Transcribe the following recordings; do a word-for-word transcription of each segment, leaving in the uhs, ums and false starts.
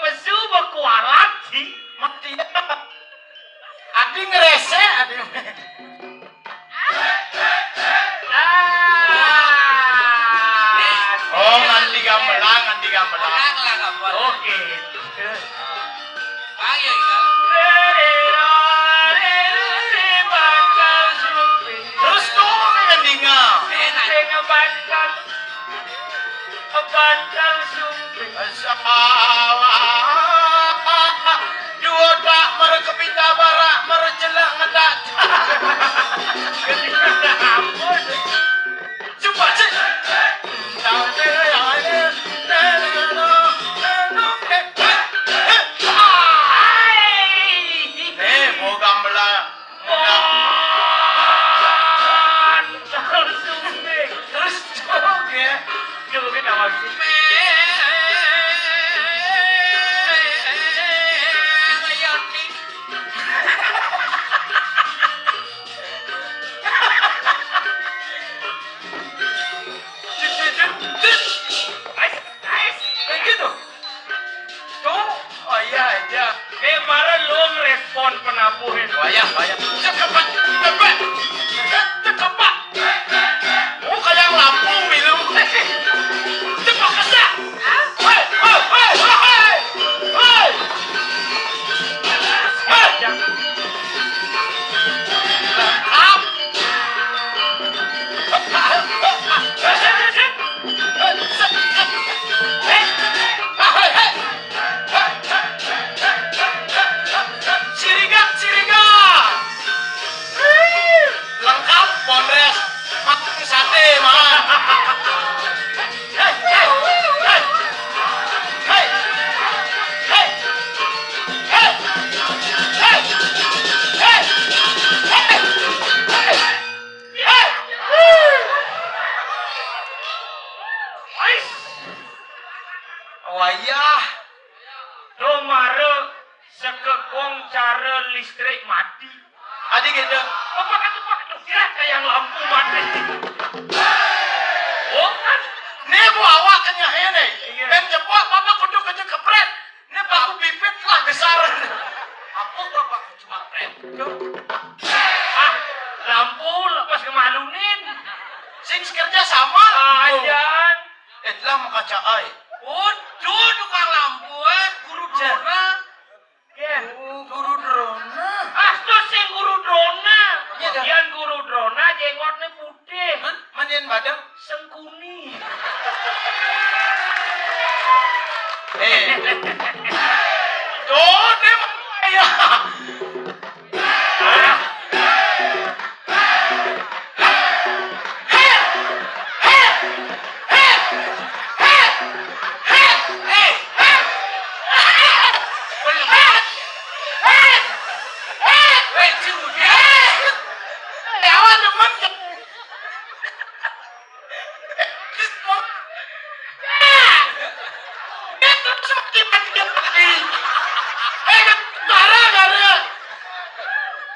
Pesu bekualat sih. Mati. Adi ngeresek, adi. Ah. Oh, nganti gamelan, nganti gamelan. Oke. Ayo, ya. Terus tuh kan dinga. Enak. Bantal sumping. Sawah. Dua tak mereka pindah barak, mereka jelek ngedak. Ampun. Coba sih. Nih, mau gamelan. Terus joget. Joget apa sih? Ais, ais, kayak gitu. Tuh, oh iya aja. Eh, mara lu ngerespon penabuhin. Oh iya, oh iya. Cekepat, cepat. Cekepat. Muka yang lampu milu. Cepat kesah. Hei, hei, hei, hei. Hei. Hei. Lengkap. Sirigan, sirigan. Lengkap, Polres. Makan sate, man. Hei, hei, hei. Hei. Hei. Hei. Hei. Hei. Hei. Hei. Hei. Ais. Wayah. Tuh mara sekekong cara listrik mati. Adi gitu. Apa kata Pak Dukir kayak lampu mati. Oh kan? Nih bu awak kenyahnya nih. Iya. Dan jebak papa kudu kerja kepret. Ini paku pipit lah besar. Apa bapak cuma pret? Ah, lampu lepas kemalunin. Sing kerja sama. Ajan. Eh, lah mau kaca ai. Waduh, tukang lampu, eh, guru Drona. Ya. Oh, guru Drona. Asto sing guru Drona. Iya, dah. Yan guru Drona, jenggotnya putih. Hah? Mandian badang? Sengkuni. Eh. Tuh, dia mah ya.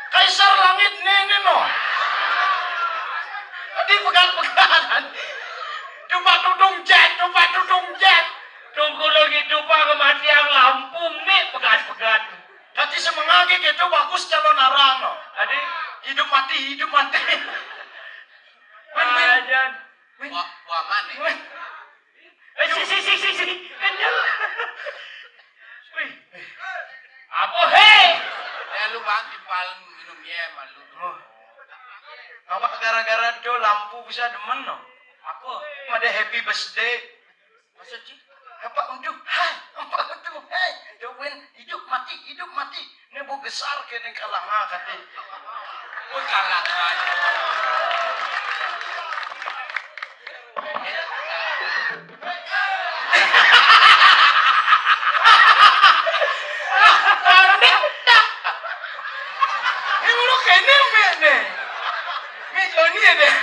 Kaisar langit nene no. Di pegat-pegatan. Dupa tudung jet, dupa tudung jet. Tunggu lagi dupa kematian lampu mik pegat-pegat. Tadi semengagi gitu bagus calon arang no. Adi. Hidup mati, hidup mati. Win, win. Ajan. Win. Wah, wah mana? Win. Eh, si, si, si, si, si. Kenyal. Wih. Apa, hei? Eh, lu bang, timpal minum ya, malu. Oh. Apa gara-gara do lampu bisa demen, no? Apa? Ada happy birthday. Maksud sih? Apa untuk? Hai, apa untuk? Hai, do win, hidup mati, hidup mati. Ini bu besar ke ning kalanga kati. Bu kalanga. Ini lu kene mene. Ini Joni ya deh.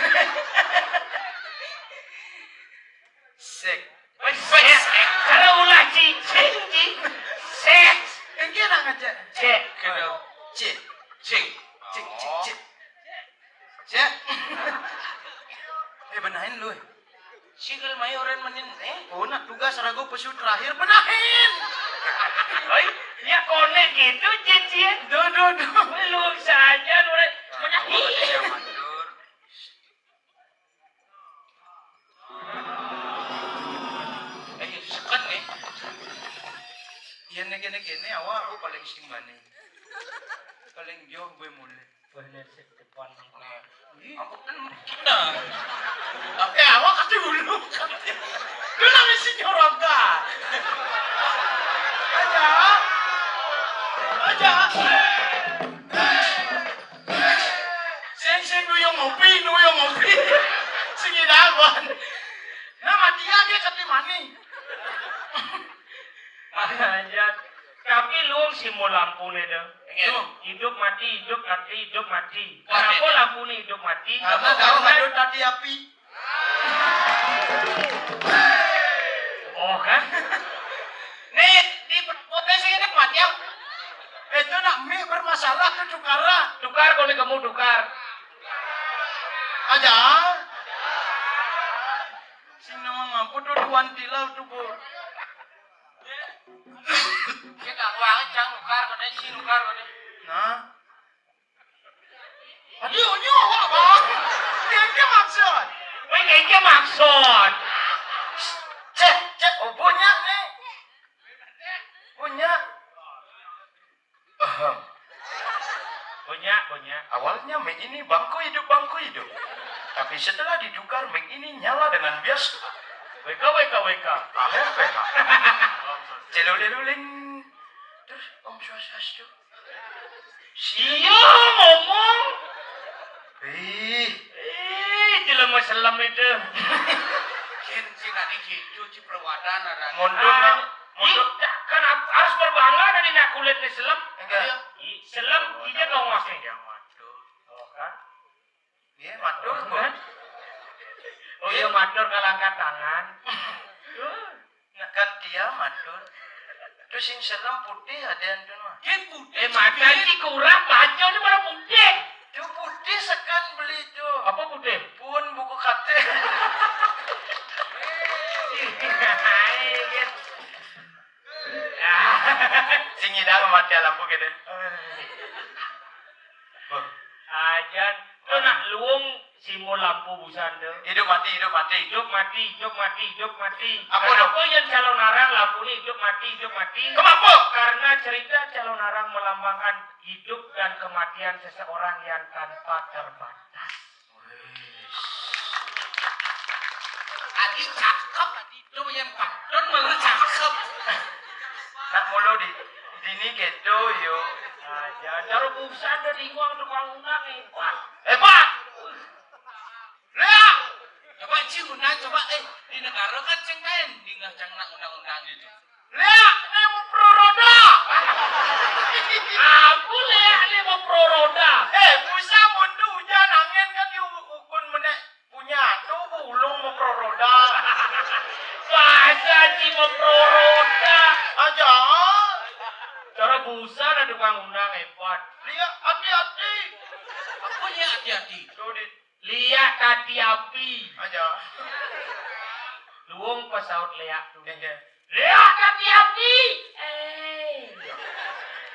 Sek. Wes, sek. Kalau ulah cicing, cing. Sek. Engke nang aja. Cek. Cek. Cek. Cek, cek, cek. Cek. Eh, benahin lu. Sikil mayoran menin, eh. Oh, nak tugas ragu pesu terakhir. Benahin. Oi, ya konek gitu, Cin, Cin. Duh, duh, duh. Lu saja, lu, lu. Eh, ya, seken nih. Ya, nek kene-kene, awak aku paling simbane. Paling jauh gue mulai. Bener sih, depan. Nah, aku kan kita. Tapi awak kan dulu. Lu lagi si nyoroga. Aja. Aja. Sing, sing, nuyung ngopi, nuyung ngopi. Sing idaman. Nah, mati ya dia kati mani. Aja. Tapi luung simbol lampune deh. Iya. Hidup mati, hidup mati, hidup mati. Mati. Kenapa lampune hidup mati? Karena tahu ada tadi api. Oh, kan? Nih, di potensi ini mati ya. Itu nak mie bermasalah tuh tukara. Tukar, kalau kamu tukar. Aja. Sing nama ngampun tuh tuan tilau tuh, Bu. Kita kuangin cang nukar kene, si nukar kene. Nah. Aduh, nyu awak, Bang. Kengke maksud. Weh, kengke maksud. Cek, cek, oh, banyak nih. Banyak. Ahem. Banyak, banyak. Awalnya mic ini bangku hidup, bangku hidup. Tapi setelah ditukar, mic ini nyala dengan bias. W K, W K, W K. Ahem, P H. Celuliluling. Terus, Om Swastiastu. Iya, ngomong. Ih. Ih, jelema selem itu. Cin, Cin, tadi gitu, Cin, perawatan ada. Mundur, ah, nak. Mundur. Ih, tak, kan ap-, harus berbangga dari nak kulit ni selem. Enggak. Iya. Ih, selem, kita kau masih. Yang waduh. Oh, kan? Iya, matur, Bu. Kan? Oh, iya, matur kalau angkat tangan. Tuh. Nak kan dia matur. Terus sing serem putih ada yang tuh, mah. Dia putih. Eh, mata sih kurang, baca ini mana putih? Itu putih sekan beli itu. Apa putih? Pun buku kate. Hai, gitu. Sing idang mati lampu gitu. Bu. Ajan. Tuh nak luung simbol lampu busan tuh. Hidup mati, hidup mati. Hidup mati, hidup mati, hidup mati. Apa dong? Kenapa yang calon arang lampu ini hidup mati, hidup mati? Kenapa? Karena cerita calon arang melambangkan hidup dan kematian seseorang yang tanpa terbatas. Wis. Adi cakep, Adi itu yang patut malah cakep. Nak mulu di dini gitu yo. Aja, taruh busan tuh di uang tukang undang hebat. Hebat. Lah, coba Cing undang, coba, eh, di negara kan Cing main, di nggak Cang nak undang-undang gitu. Leak ni mau pro roda. Aku leak ni mau pro roda. Eh, busa mundu hujan angin kan yu ukun menek punya tu bulung mau pro roda. Bahasa ci mau pro roda. Aja. Cara busa ada tukang undang hebat. Lihat hati-hati. Apa ni hati-hati? Tuh di Liak tati api. Aja. Luung pasaut leak tu. Kengke. Liak tati api. Eh.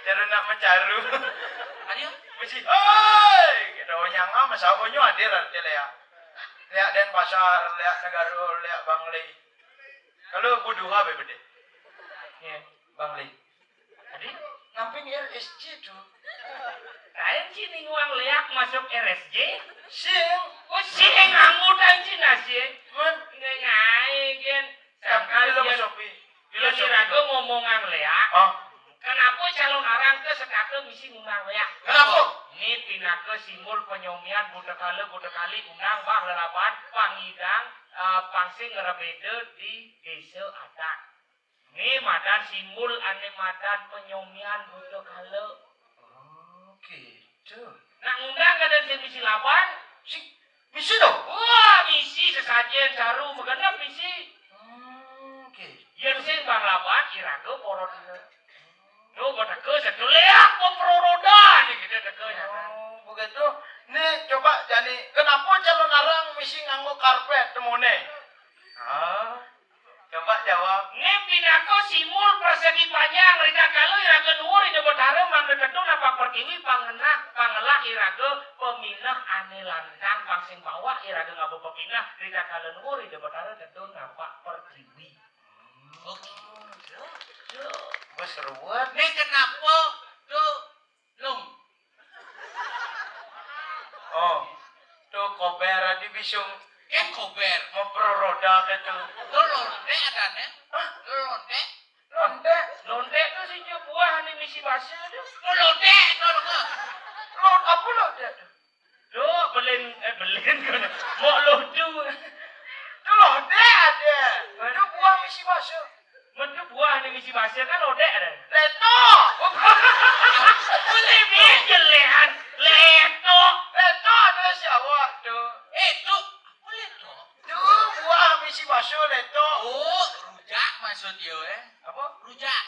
Cara nak mencaru. Ayo. Mesti. Hei, kita nyanga masa punyo hadir arti leak. Leak Denpasar, leak Negaro, leak Bangli. Kalau buduha bebede. Ya. Bangli. Tadi? Namping R S J tu. Lain ci ninguang leak masuk R S J. Sing. Oh, sing anggota ci nasi. Ngai-ngai gen. Tapi bila sopi. Bila sopi. Iraga ngomongan leak. Oh. Kenapa calon arang ke sekata misi ngundang leak? Kenapa? Ini pinaka simbol penyomian buta kala buta kali undang bah lelaban pangidang, eh, pangsing ngerebeda di desa adat. Ni madan simbol ane madan penyomian buta kala. Oh, gitu. Nak ngundang kada sing misi laban? Si, misi dong. Wah, misi sesajen caru magenep misi. Hmm, gitu. Yen sing bang laban iraga porot. Tuh, gua teka satu leak, gua pro roda ni kita teka ya. Oh, begitu. Ni coba jani, kenapa calon arang misi nganggo karpet temune? Ah. Coba Jawab. Né pinaka simbul persegi panjang, ritatkala iraga nuwur Ida Betara mangda tedun napak pertiwi, pangenah, pangelah iraga paminah ané landang, pang sing pawak iraga ngaba pepinah, ritatkala nuwur Ida Betara tedun napak pertiwi. Oke. Bes ruwet. Né kenapa tuh, Lung? Oh, tuh kober adi bisung. Kén kober. Mau pro roda ke tuh. Tuh londék adané. Hah? Londék. Londék. Londék tuh sing buah ané misi basa tuh. Tuh londék tuh, Lung. Lon-, apa londék tuh? Duh, belin, eh, belin kono. Mok lodu. Duh, lodék ada. Duh, buah misi basa. Metu buah ané misi basa kan lodék ada. Létok. Boleh, Bang. Jeléan. Létok. Létok ada si awak tuh. Eh, tuh. Apa létok? Duh, buah misi basa létok. Oh, rujak maksud yo, eh. Apa? Rujak.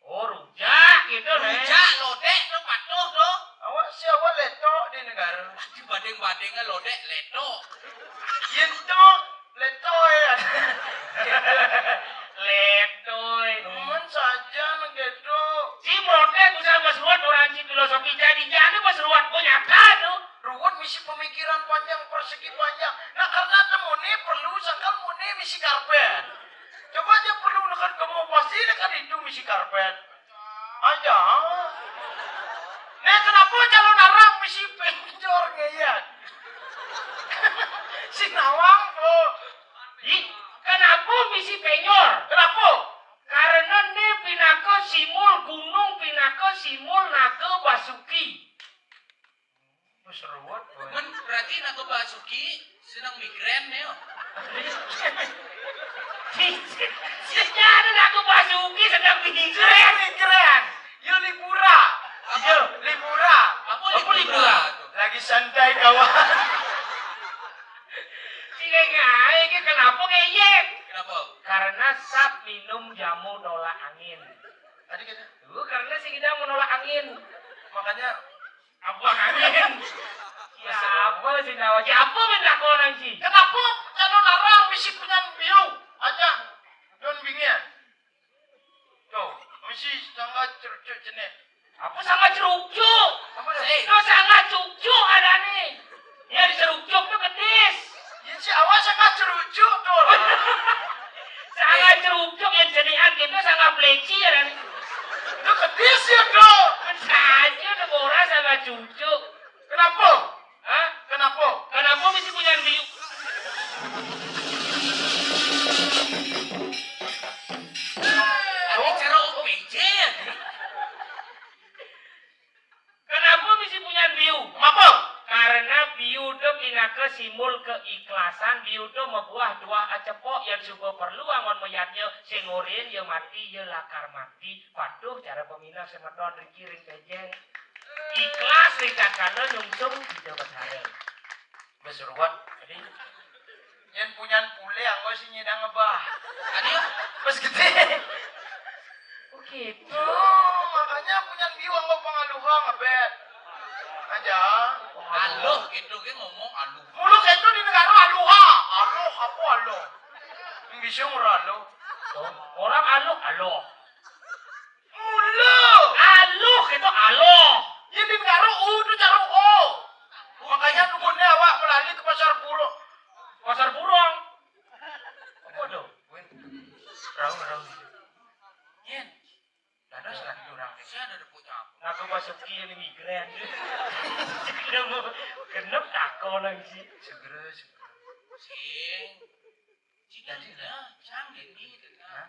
Oh, rujak gitu, Né. Rujak, lodék tuh patuh tuh. Awak si awak létok di negara. Dibanding-bandingnya lodék, létok. Yén tuh, létoy. Létoy. Nemen saja nang gitu. Si protes usah Mas Ruwet orang si filosofi jadi, jadi Mas Ruwet pun nyata tuh. Ruwet misi pemikiran panjang, persegi panjang. Nah, karena temuné perlu sangkal muné misi karpet. Coba aja perlu nekan kamu, pasti nekan itu misi karpet. Aja. Nih, kenapa calon arang misi penjor ngeyel? Si nawang, Bu. Ih, kenapa misi penjor? Kenapa? Karena né pinaka simbol gunung, pinaka simbol Naga Basuki. Wis ruwet, boy. Men berarti Naga Basuki seneng migrain, yo. Si, si, si nyana Naga Basuki seneng migrain. Migrain. Yo libura. Apa? Yo libura. Apa libura? Lagi santai, kawan. Si ngai-ngai iki kenapa ngeyel? Kenapa? Karena sat minum jamu nolak angin. Tadi kita. Tuh, karena si Gidang menolak angin. Makanya Apa angin? Siapa si Nawa? Siapa minta konan si? Kenapa kalau larang misi punyan biu aja? Don bingin. Tuh, misi sangat cerucuk jenih. Apa sangat cerucuk? Apa dah? Itu sangat cucuk ada nih. Ya, di cerucuk tuh kedis. Ya, si awak sangat cerucuk tuh. Sangat cerucuk yang jenihan gitu, sangat pleci ya, Dan. Itu kedis ya, Bro. Saja udah boras sama cucuk. Kenapa? Hah? Kenapa? Kenapa mesti punya biu? Ada cara O P J ya? Kenapa mesti punya biu? Kenapa? Karena biu itu pinaka simbol keikhlasan, biu itu mabuah tuah acepok yang suba perlu angon mayatnya, sing orin ya mati, ya lakar mati. Patuh cara peminah semeton riki ring pejeng. Ikhlas ring kakana nyungsung Ida Betara. Besuruan. Jadi, yen punyan pule anggo sing nyidang ngebah. Tadi ya? Pas gede. Oh, gitu. Oh, makanya punyan biu anggo pangaluha ngebet. Aja. Aluh gitu ge ngomong aluh. Mulu gitu di negara aluha. Aluh, apa aluh? Yang bisa ngora aluh. Tuh, orang aluh, aluh. Mulu. Aluh itu aluh. Ya di negara U itu cara O. Makanya dukunnya awak melali ke pasar burung. Pasar burung. Apa tuh? Win. Rau, rau. Yen. Dados lagi orang. Saya ada depuk apa? Aku masuk ke ini migrain. Genep takon lagi sih. Segera, segera. Sing. Jadi lah, sang ini tenang.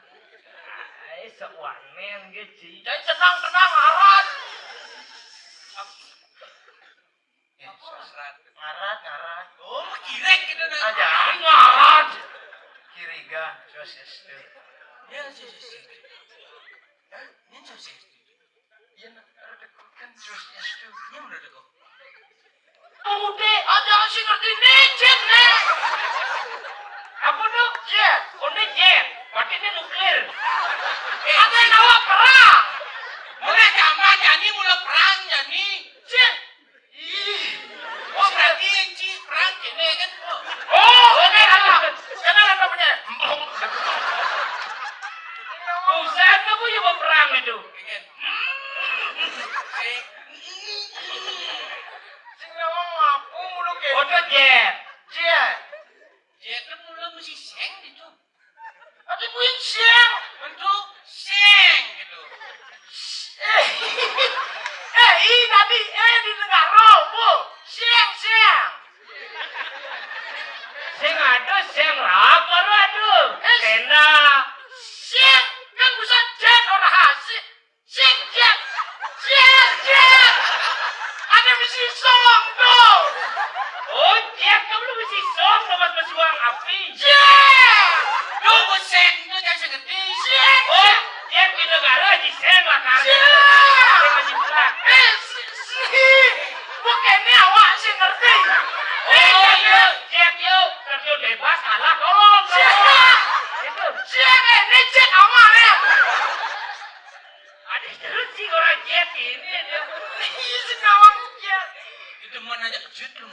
Hah? Ai, sewanen ge, Ci. Jadi tenang, tenang, arat. Apa? Eh, apa sos-, ngarat? Ngarat, ngarat. Oh, kirek gitu, nah. Aja. Ai, ngarat. Kiriga, swastiastu. Ya, swastiastu. Hah? Ini swastiastu. Iya, nah, rada kukan, swastiastu. Ini menurut aku. Udah. Aja sih ngerti nih, Cin, nih. Apa tuh? Jet. Oh, ini jet. Berarti ini nuklir. Eh, ada yang nawa perang. Mulai zaman jadi mulai perang jadi. Cin. Ih. Oh, berarti yang ci perang kene kan? Oh, oke, Allah. Kenal apa punya? Oh, iya, baperang itu. Sing ngomong apa mulu ke? Oto jet. Jet. Jet kan mulu mesti seng gitu. Tapi buin seng. Bentuk seng gitu. Eh, eh, i tadi, eh, di negara, bu. Seng, seng. Seng ada, seng rap, baru ada. Eh, tenda. Seng, kan bisa jet, orang hasil. Sing, Jack. Jack, Jack. Ada misi song tuh. Oh, Jack, kamu lu misi song, nomor pesuang api. Jack. Lu sing, itu Jack segede. Jack. Oh, Jack di negara di seng lah, karena Jack. Seng masih pula. Eh, si, si. Bukannya awak sih ngerti. Oh, iya, Jack, yuk. Terjun bebas, kalah, tolong, tolong. Jack. Itu. Jack, eh, ini Jack awak ya. Ada terus sih orang jet ini dia. Iya, sing ngawang jet. Itu mana aja jet lu.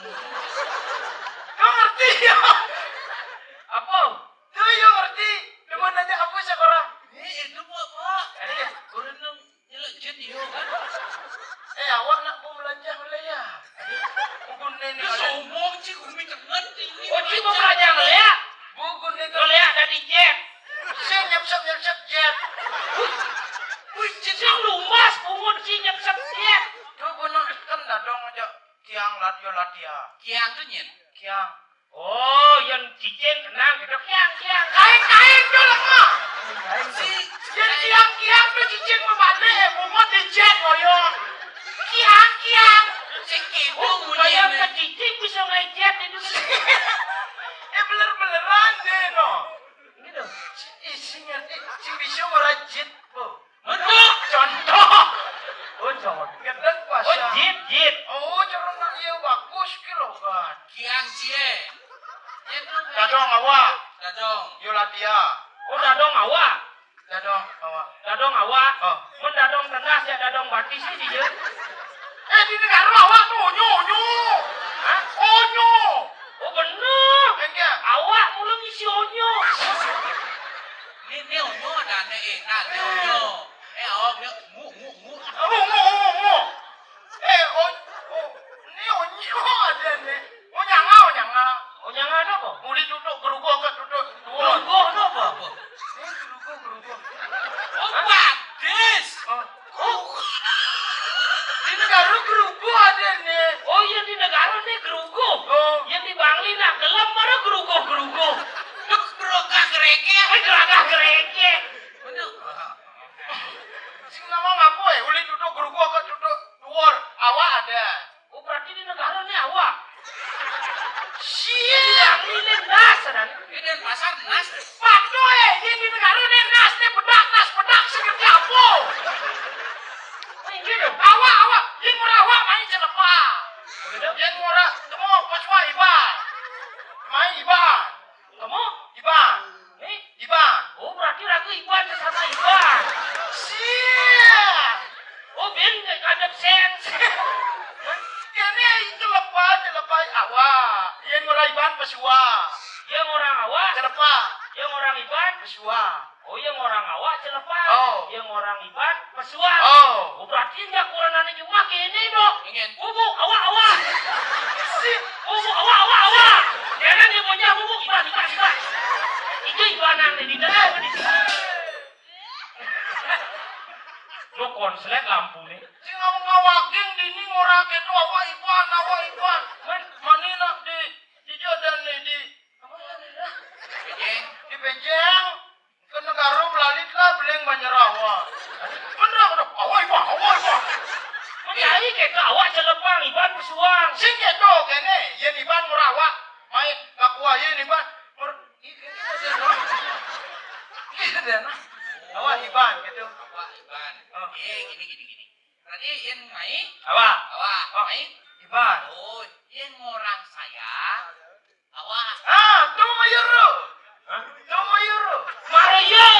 Kau ngerti ya? Apa? Tuh, yo ngerti. Demen aja apa sih orang? Eh, itu, Pak, Pak. Eh, orang nang nyelak jet, yo, kan? Eh, awak nak mau belanja mulai ya? Bukan ini. Lu sombong, Cik. Umi cengen, ini. Oh, Cik mau belanja mulai ya? Bukan ini. Mulai ya, dari jet. Sing nyepsep-nyepsep jet. Wih, wih, jet yang lumas, pungut si nyepsep jet. Tuh, bener kan dadong aja. Kiang lat yo lat ya. Kiang tuh nyen. Kiang. Oh, yang cicing kenang gitu. Kiang, kiang. Kain, kain tuh lemah. Si, yang kiang, kiang tuh cicing membalik, pungut di jet, ngoyong. Kiang, kiang. Sing kidung. Oh, bayang ke cicing bisa ngejet itu. Eh, beler-beleran deh, no. Gitu. Isinya, eh, sing bisa merajit, bu. Betul. Contoh. Oh, contoh. Gedeg pasang. Oh, jit, jit. Oh, cara nak iya bagus ki logat. Kiang cie. Dadong awak. Dadong. Yo latia. Oh, dadong awak. Dadong awak. Dadong awak. Oh. Mun dadong tenas ya dadong batis sih dia. Eh, di negara awak tuh onyo, onyo. Hah? Onyo. Oh, bener. Enggak. Awak mulu ngisi onyo. Ini, ini onyo ada, ini enak, ini onyo. Eh, awak dia mu, mu, mu. Mu, mu, mu, mu. Eh, on-, oh, ini onyo ada nih. Oh, nyanga, oh, nyanga. Oh, nyanga ada apa? Muli duduk geruguh ke duduk dua. Geruguh itu apa? Apa? Ini geruguh, geruguh. Oh, hah? Badis. Oh. Oh. Di negara geruguh ada nih. Oh, yang di negara nih geruguh. Oh. Yang di Bangli nak gelem mana geruguh-geruguh. Duk gerogah gerekeh. Eh, gerogah gerekeh. Bener. Sing nama ngapa, eh? Uli duduk geruguh ke duduk duor. Awak ada. Oh, berarti di negara ni awak. Sia. Yang ini nas, dan. Ini Denpasar nas. Patuh, eh, ini di negara ni nas, ni bedak, nas bedak, seperti apa? Oh, ini loh. Awak, awak. Ini murah awak, main celepa. Begitu? Ini murah, temu, pas wah, iba. Main iba. Kamu? Iban. Eh? Iban. Oh, berarti raga Iban sesama Iban. Sia. Oh, bin ngadep seng. Ini celepa, celepa awak. Yang orang Iban pesuah. Yang orang awak? Celepa. Yang orang Iban? Pesuah. Oh, yang orang awak celepa. Oh. Yang orang Iban pesuah. Oh. Oh, berarti ndak kurang ane cuma kene, dok. Ingin. Bubuk, awak, awak. Si. Bubuk, awak, awak, awak. Jangan dia punya bubuk, Iban, Iban, Iban. Itu Iban yang di dalam, di sini. Lo konslet lampu nih. Sing ngawak-ngawak geng dini ngora keto awak Iban, awak Iban. Men, mani nak di, di Jordan nih, di, apa namanya? Pejeng. Di Pejeng. Ke negara melalit lah, beling banyak rawa. Bener, bener. Awai, bah, awai, bah. Mencari ke, ke awak celepang, Iban pesuang. Sing gitu, kene, yen Iban merawak. Main, gak kuah, yen Iban. Mer-, ih, kene aja, noh. Gitu deh, nah. Awak Iban, gitu. Awak Iban. Oh. Eh, gini, gini, gini. Berarti yen mai? Awak. Awak, oh. Mai? Iban. Oh, yen orang saya, Awak. Ah, tu mayur tu. Hah? Tu mayur tu. Mario.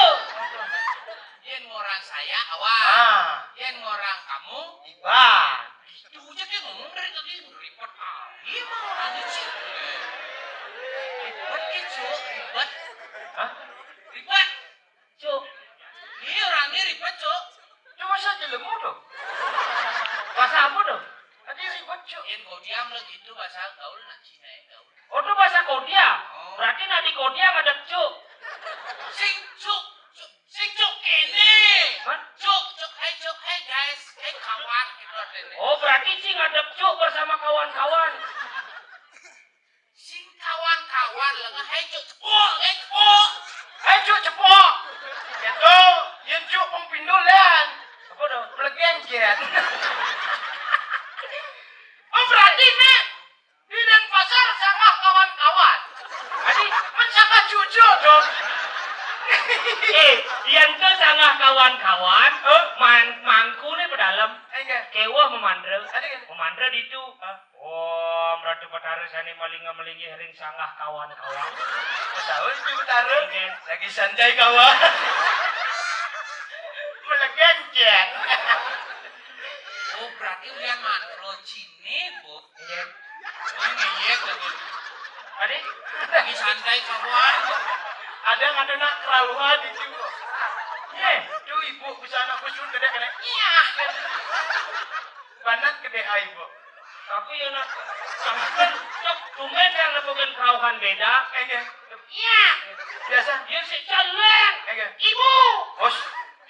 Yen ngorang saya, awak. Ah. Yen ngorang kamu, Iban. Itu aja dia ngomong dari tadi, ribet amat orangnya sih. Ribet, gitu, ribet. Hah? Ribet. Cuk. Ini orangnya ribet. Kodiam lah gitu bahasa gaul nak Cina ya gaul. Oh, itu bahasa Kodia. Oh. Berarti nak di Kodia ngadep cuk. Sing cuk, cuk, sing cuk kene. Hah? Cuk, cuk, hai cuk, hai guys, hai kawan gitu artinya. Oh, berarti sing ngadep cuk bersama kawan-kawan. Sing kawan-kawan lah, hai cuk cepok, hai cepok. Hai cuk cepok. Itu, yen cuk pengpindul lan. Apa tuh? Melegenjet. Oh, berarti nih di Denpasar sangat kawan-kawan. Adi, men sangat jujur dong. Eh, yen tuh sangat kawan-kawan, eh? Man, mangku nih pedalem. Enggak. Kewah memandre. Adi, adi. Memandre di itu. Hah? Oh, Ratu Betara sane malinga-malinggih ring sanggah kawan-kawan. Sahur Ratu Betara. Nggih. Lagi santai kawan. Melegenjet. Oh, berarti ulian mantra Cine, Bu. Nggih. Ini iya, Bu. Tadi? Lagi santai kawan. Ada nggak nak kerauhan di situ? Eh, tuh ibu ke sana, Bu, suruh gede kena. Iya. Banget gede, ah, ibu. Tapi ya nak, sampeyan cok tumben yang nepukin kerauhan beda. Eh, iya. Iya. Biasa. Ya si calon. Eh, iya. Ibu. Bos.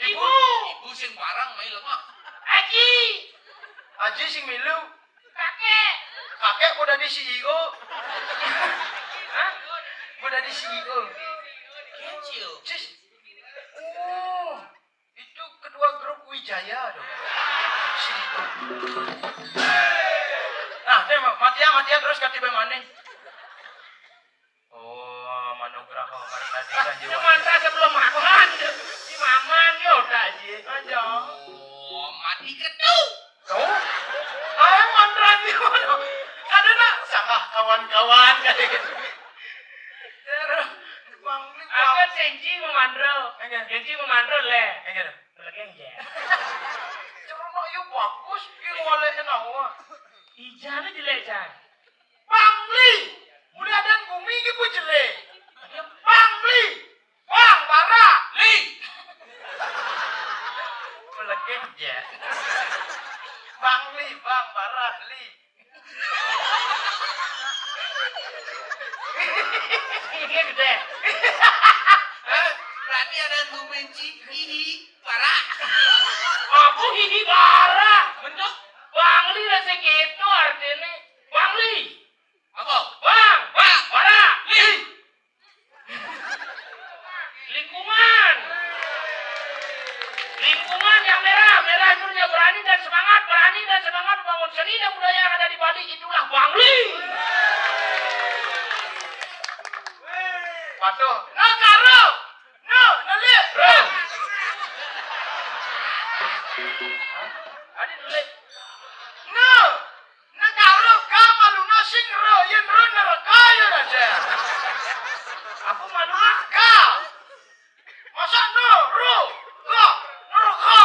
Ibu. Ibu sing barang mai lemah. Aji. Aji sing milu. Kakek. Kakek udah di C E O. Hah? Udah di C E O. Kecil. Cis. Oh. Itu ketua grup Wijaya dong. Si. Nah, deh, matian, matian terus katiba maneh. Oh, Manugraha Martadi Sanjiwani. Cuma entah sebelum makan, si maman yo tak sih. Aja. Oh, mati ketu. Tuh. Ayo mantra di mana? Ada nak salah kawan-kawan kayak gitu. Terus Bang Lik. Aku senji memandro. Enggak. Senji memandro le. Enggak. Lagi enggak. Cerona yo bagus, yo wale enawa. Ijane jelek, Cang. Bangli. Mulai ada bumi iki ku jelek. Bangli. Bang Bara. Li. Melekeh ya. Bangli, Bang Bara, Li. Ini gede. Hah? Berarti ada bumi ci-, hihi, Bara. Apa hihi Bara? Bener. Bangli lah sing gitu artinya. Bangli. Apa? Bang. Bang. Bara. Li. Lingkungan. Lingkungan yang merah, merah nurnya berani dan semangat, berani dan semangat membangun seni dan budaya yang ada di Bali, itulah Bangli. Patuh. Negara. No, nelik. Bro. Adi nelik. No. Negara ka maluna sing ro, yen ro neraka ya raja. Apa maluna? Ka. Masa no, ro, ka, neraka.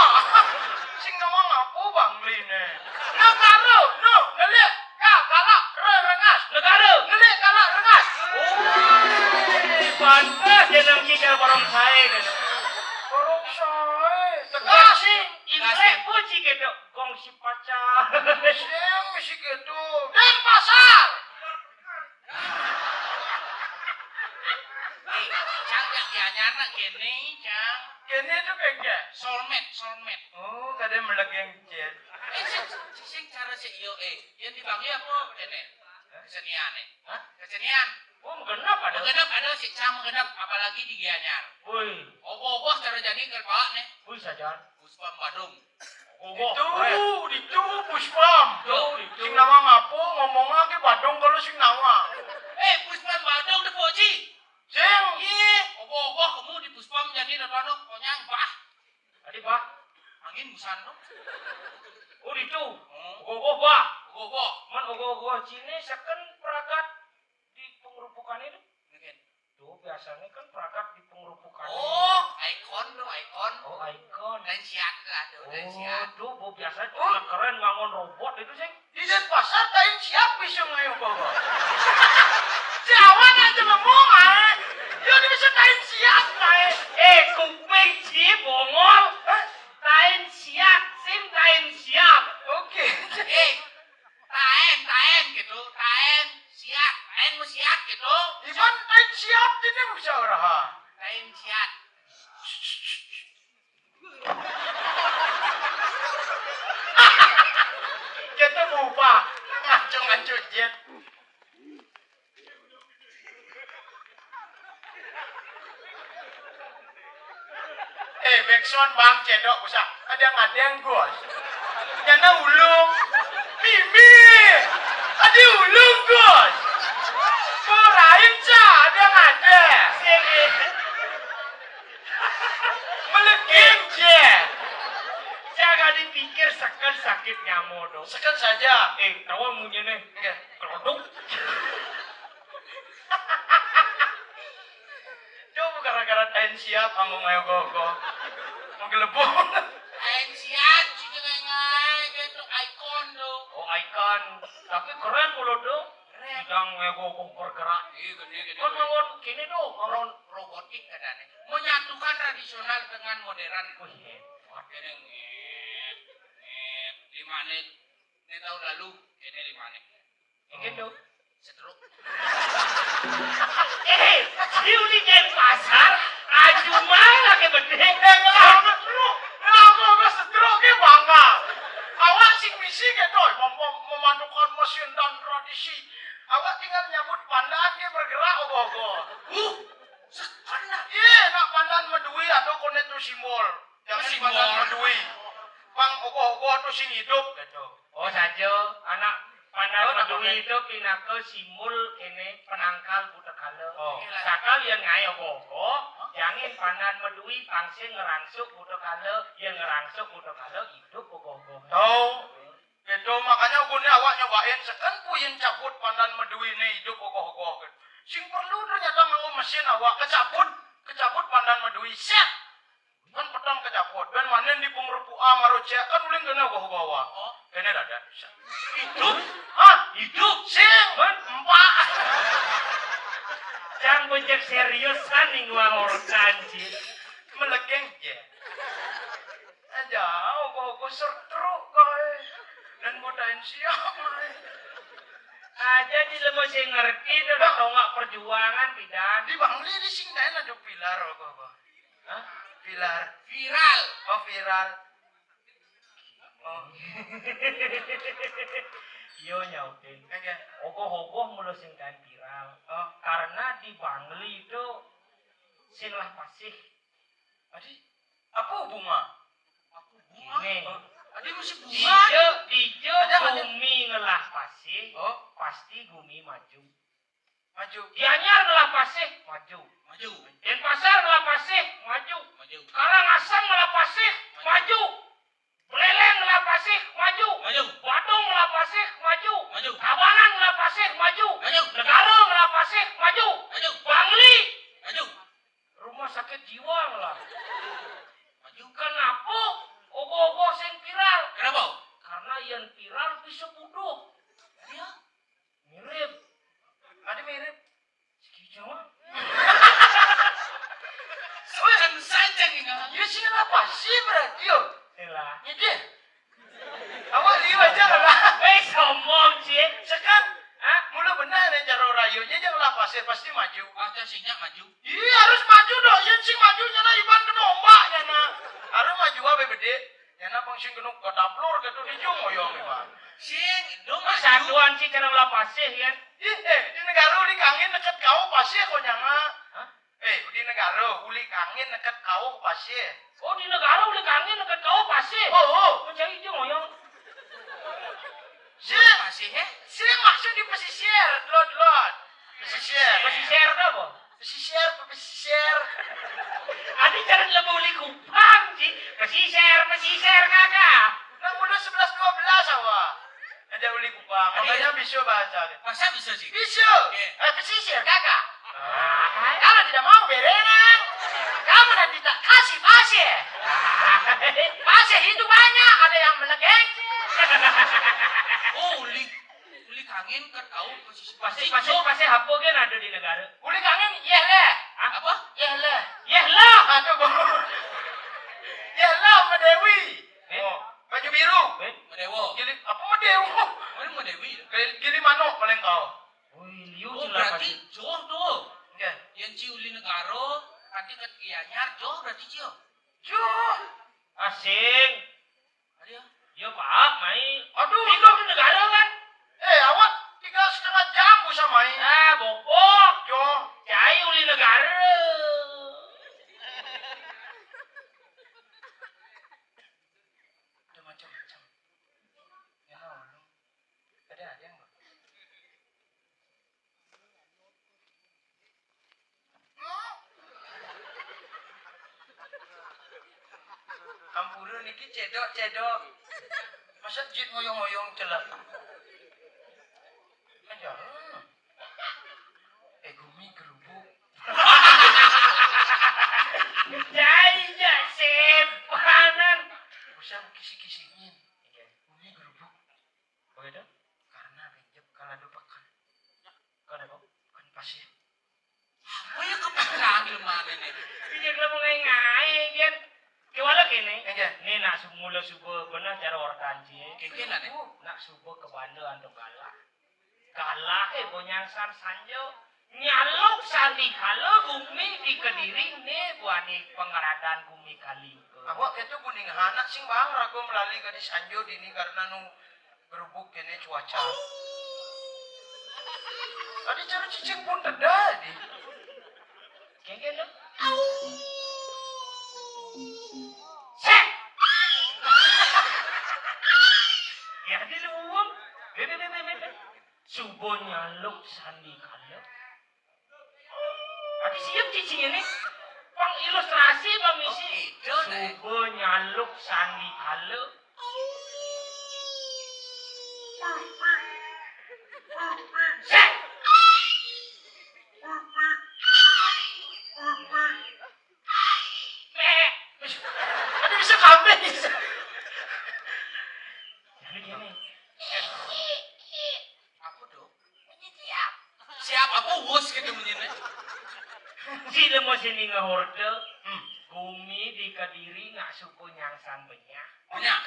Sing nawang apa Bangli ne? Negara, no, nelik, ka, galak, re, rengas. Negara. Nelik, galak, rengas. Oh, pantes jeneng ki cara barang sae kan. Barang sae. Tegas. Kasih, imlek puji gitu. Gong si pacar. Sing si gitu. Denpasar. Eh, Cang, jak dianyar nak kene, Cang. Kene itu kagak. Soulmate, soulmate. Oh, kada melegeng jet. Eh, sing, sing, sing cara si iyo, eh. Yang dipanggil apa, kene? Kesenian, eh. Hah? Kesenian. Oh, menggenap ada. Menggenap ada si Cang menggenap, apalagi di Gianyar. Woi. Ogoh-ogoh cara jadi kepala nih. Woi, sajan. Puspam Badung. Ogoh, itu, keren. Itu Puspam. Tuh, itu. Sing nawang apa ngomong lagi Badung kalau sing nawang. Eh, Puspam Badung deh, Poji. Sing. Iya, ogoh-ogoh kamu di Puspam jadi nonton konyang, bah. Tadi, bah. Angin busan tuh. Oh, itu. Hmm. Ogoh-ogoh, bah. Ogoh-ogoh. Man ogoh-ogoh Cina seken pragat di pengerupukan itu. Mungkin. Tuh, biasanya kan pragat di pengerupukan. Oh, ikon tuh, ikon. Oh, ikon. Dan siat lah tuh, dan siat. Oh, tuh, bu, biasa. Oh, keren bangun robot itu sih. Di Denpasar tain siap bisa ngayo bawa. Jawa aja ngomong, ah. Yo, dia bisa tain siap, tain. Eh, kuping si bongol. Hah? Tain siap, sing tain siap. Oke. Eh, tain, tain. Eh, backsound Bang Cedok usah. Kadang-kadang, Gus. Nyana ulung. Mimi. Adi ulung, Gus. Borain, Ca. Kadang-kadang. Sini. Melegeng, Cek. Jangan dipikir seken sakit nyamo dong. Seken saja. Eh, tahu munyi nih. Enggak. Kelodok. Coba gara-gara tain siap, kamu ngegogo. Menggelebung. Tain siap, juga ngai-ngai, gitu, ikon tuh. Oh, ikon. Tapi keren kalau tuh. Keren. Bidang ngegogo bergerak. Iya, gede, gede. Kan bangun kini tuh, bangun robotik katanya. Menyatukan tradisional dengan modern. Wih, hebat. Jadi, ngit, ngit, lima menit. Ini tahun lalu, ini lima menit. Mungkin tuh. Setruk. Eh, si uli Denpasar, aju malah ke bedeng. Eh, ngelama setruk. Ngelama ke setruk ke bangga. Awak sing misi ke toy, mem-, mem-, memadukan mesin dan tradisi. Awak tinggal nyabut pandan ke bergerak ogoh-ogoh. Uh, sekolah. Iya, nak pandan medui atau konek tu simbol. Jangan simbol. Pandan medui. Pang ogoh-ogoh tu sing hidup gitu. Oh, saja anak pandan medui itu pinaka simbol kene penangkal buta kala. Oh. Sakal yang ngai ogoh-ogoh, jangin pandan medui pangse ngerangsuk buta kala, yang ngerangsuk buta kala hidup ogoh-ogoh. Tahu. Gitu, makanya gune awak nyobain seken puyin cabut pandan medui ne hidup ogoh-ogoh gitu. Sing perlu ternyata nganggo mesin awak kecabut, kecabut pandan medui set. Kan petang kecabut, ben manen di pung rupu A maro cek, kan uling kene ogoh-ogoh awak. Oh. Kene dada. Hidup? Hah? Hidup? Sing. Kan? Empak. Jangan bocek serius kan ning wang orkan, Cik. Melegeng je. Aja, ogoh-ogoh sertruk kae. Dan bodain siap, kae. Aja di lemo sing ngerti, dah tonggak perjuangan, bidan. Di Bangli di sing daen ada pilar, ogoh-ogoh. Hah? Pilar. Viral. Oh, viral. Oh. Iyo, nyautin. Oke. Ogoh-ogoh mula sing kaen viral. Oh. Karena di Bangli itu sing lah pasih. Adi, apa bunga? Apa bunga? Gini. Oh, adi masih bunga. Dija, dija ada, ada. Gumi ngelah pasih, oh, pasti gumi maju. Maju. Gianyar ngelah pasih, maju. Maju. Denpasar ngelah pasih, maju. Maju. Karangasem ngelah pasih, maju. Maju. Buleleng ngelah pasih, maju. Maju. Badung ngelah pasih, maju. Maju. Tabanan ngelah pasih, maju. Maju. Negara ngelah pasih, maju. Maju. Bangli. Maju. Rumah sakit jiwa lah. Maju. Kenapa ogoh-ogoh sing viral? Kenapa? Karena yang viral bisa bodoh. Iya. Mirip. Ada mirip. Segitu mah. Soalnya kan sanjang ini. Ya sih, apa sih berarti, yo? Sila. Ini dia. Awak liu aja lah. Eh, sombong, Cik. Sekan, hah? Mula benar nih cara rayunya, jangan lah pasir, pasti maju. Ah, tu sinyak maju. Iya, harus maju dong. Yang sing maju nyana iban kena ombak nyana. Harus maju abe bedik. Nyana pang sing kena kataplur gitu di jung oyong iban. Sing, dong maju. Satuan sih cara lah pasir, kan? Ih, eh, di negara uli kangin deket kau pasir kau nyana. Hah? Eh, di negara uli kangin deket kau pasir. Oh, di negara uli kangin deket kau pasir? Oh, oh. Mencari jung oyong. Sing, pasir, eh? Sing maksud di pesisir, lot, lot. Pesisir. Pesisir tu apa? Pesisir, pesisir. Adi jangan lebih uli Kupang, Ji. Pesisir, pesisir, kakak. Nah, mula sebelas dua belas awak. Ada uli Kupang. Adi, makanya ya? Bisa bahasa dia. Masa bisa sih? Bisa. Oke. Eh, pesisir, kakak. Ah. Kalau tidak mau berenang, kamu nanti tak kasih pasir. Pasir itu banyak, ada yang melegeng. Oh, uli, uli kangin ke kau pesisir. Pasir, pasir, pasir apa kan ada di negara? Uli kangin, iya leh. Hah? Apa? Iya leh. Iya lah. Aduh, bu. Iya lah, Medewi. Eh? Oh, baju biru. Eh? Medewo. Gili, apa Medewo? Mana Medewi? Gili, gili manuk paling kau. Wih, liu. Oh, berarti joh tuh. Enggak. Yang ciuli negara, nanti ke Gianyar, joh berarti cio. Joh. Asing. Ada ya? Ya, Pak, mai. Aduh, tinggal di negara kan? Eh, awak tinggal setengah jam bisa mai. Ah, bobok. Joh. Cai uli negara. Ampura niki cedok-cedok. Masa jit ngoyong-ngoyong celek. Aja. Eh, gumi gerubuk. Jai ja sepanan. Usah kisi-kisinin. Gumi gerubuk. Begitu? Karena genjep kalado pakan. Kenapa? Kan pasir. Apa ya kepikiran di mana ini? Iya, kalau mau ngai-ngai, kan. Kewala kene. Enggak. Ini nak semula suba benar cara orang kanji. Kene lah, nih. Nak suba ke banda antuk galah. Galah, eh, bonyang san sanjo. Nyaluk sandi kala gumi di Kediri, ne buani pengeradan gumi kali. Awak itu kuning anak sing bang ragu melali gadis sanjo dini karena nu gerubuk kene cuaca. Tadi cara cicing pun terjadi. Kengken dong. Set. Ya, di luwung. Bebe, bebe, bebe. Subo nyaluk sandi kala. Tapi siap cicing ini. Pang ilustrasi, Bang Misi. Oh, gitu, nih. Subo nyaluk sandi kala. Set. Mek. Aduh, bisa kambing, bisa. Jadi gini. Apa tuh? Siap apa wus gitu bunyinya? Si lemo sini ngehorte. Hmm. Gumi di Kediri nak suku nyangsan benyah. Benyah.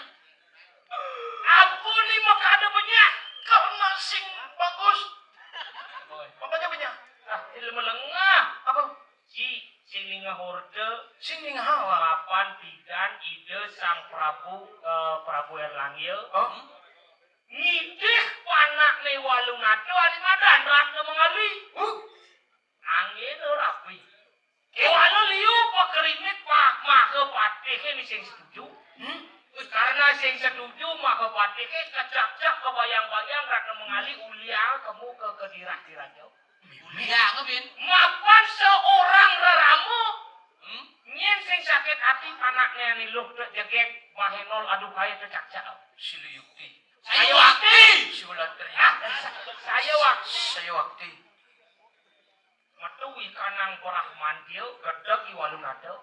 Apa ni makada benyah? Karena sing bagus. Makanya benyah. Ah, ilmu lengah. Apa? Si sini ngehorte. Sini ngehorte. Mapan pidan Ida Sang Prabu, eh, Prabu Erlangga. Oh. Ngidih panakne Walunata ari madan Ratna Mengali. Uh. Anggena rapi. Kewala liu pakerimit pak Mahapatih ini sing setuju. Hmm? Karena sing setuju Mahapatih kecak-cak kebayang-bayang Ratna Mengali ulial kamu ke kedirah diraja. Ulial, Bin. Mapan seorang rerama. Hmm? Nyen sing sakit hati panakne ane luh tek jegek mahenol aduh kaya kecak-cak. Siluyukti. Saya wakti. Siulatri. Ah, sa-, saya wakti. Saya wakti. Metu ikanang Brahmandia gedeg i Walunata.